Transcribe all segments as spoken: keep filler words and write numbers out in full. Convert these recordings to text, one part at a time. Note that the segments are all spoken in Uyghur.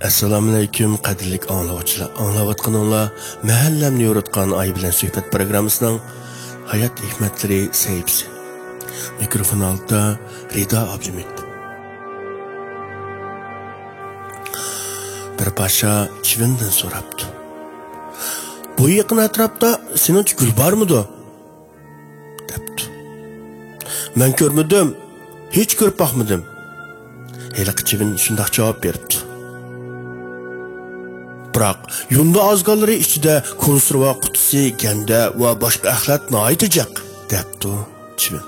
ئەسسالامۇئەلەيكۇم، قەدىرلىك ئاڭلىغۇچىلار. ئاڭلاۋاتقىنىڭلار مەھەللەمنى يورۇتقان ئاي بىلەن سۆھبەت پروگراممىسىنىڭ ھايات ھېكمەتلىرى سەھىپىسى. مىكروفون ئالدىدا رىدا ئابلىمىت. بىر پاشا چىۋىندىن سوراپتۇ: «بۇ يېقىن ئەتراپتا سېنىڭچە گۈل بارمىدۇ؟» دەپتۇ. «مەن كۆرمىدىم، ھېچ كۆرۈپ باقمىدىم.» ھېلىقى چىۋىن شۇنداق جاۋاب بېرىپتۇ. «بىراق يۇندا ئازگاللىرى ئىچىدە كونسېرۋا قۇتىسى، گەندە ۋە باشقا ئەخلەت ناھايىتى جىق»، دەپتۇ چىۋىن.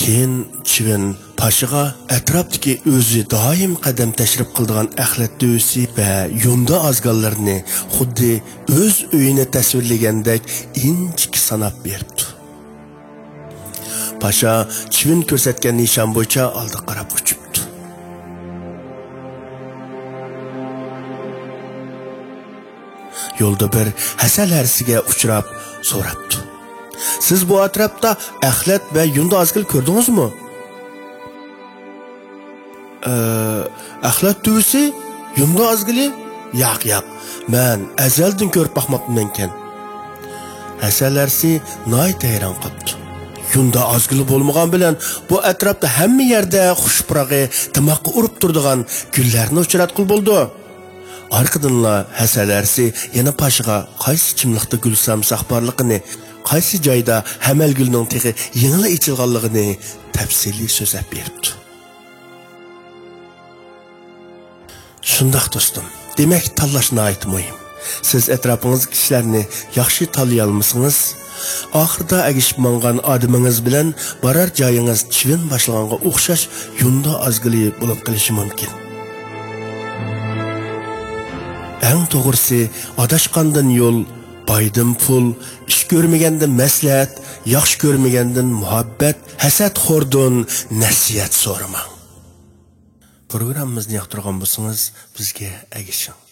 كېيىن چىۋىن پاشىغا ئەتراپتىكى ئۆزى دائىم قەدەم تەشرىپ قىلىدىغان ئەخلەت دۆۋىسى ۋە يۇندا ئازگاللىرىنى خۇددى ئۆز ئۆيىنى تەسۋىرلىگەندەك ئىنچىكە ساناپ بېرىپتۇ. پاشا چىۋىن كۆرسەتكەن نىشان بويىچە ئالدىغا قاراپ ئۇچۇپتۇ. يولدا بىر ھەسەل ھەرىسىگە ئۇچراپ سوراپتۇ: «سىز بۇ ئەتراپتا ئەخلەت ۋە يۇندا ئازگىلى كۆردىڭىزمۇ؟» «ئە، ئەخلەت دۆۋىسى، يۇندا ئازگىلى؟ ياق، ياق، مەن ئەزەلدىن كۆرۈپ باقماپتىمەنكەن.» ھەسەل ھەرىسى ناھايىتى ھەيران قاپتۇ. يۇندا ئازگىلى بولمىغان بىلەن بۇ ئەتراپتا ھەممە يەردە خۇش پۇراقى دىماغقا ئۇرۇپ تۇرىدىغان گۈللەرنى ئۇچراتقىلى بولىدۇ. ئارقىدىنلا ھەسەل ھەرىسى يەنە پاشىغا قايسى چىملىقتا گۈل سامساق بارلىقىنى، قايسى جايدا ھەمەل گۈلنىڭ تېخى يېڭىلا ئېچىلغانلىقىنى تەپسىلىي سۆزلەپ بېرىپتۇ. شۇنداق، دوستۇم. دېمەك، تاللاش ناھايىتى مۇھىم. سىز ئەتراپىڭىزدىكى كىشىلەرنى ياخشى تاللىيالمىسىڭىز، ئاخىرىدا ئەگىشىپ ماڭغان ئادىمىڭىز بىلەن بارار جايىڭىز چىۋىن باشلىغانغا ئوخشاش يۇندا ئازگىلى بولۇپ قېلىشى مۇمكىن. ئەڭ توغرىسى، ئاداشقاندىن يول، بايدىن پۇل، ئىش كۆرمىگەندىن مەسلىھەت، ياخشى كۆرمىگەندىن مۇھەببەت، ھەسەتخوردىن نەسىھەت سورىماڭ. پروگراممىمىزنى ياقتۇرغان بولسىڭىز، بىزگە ئەگىشىڭ.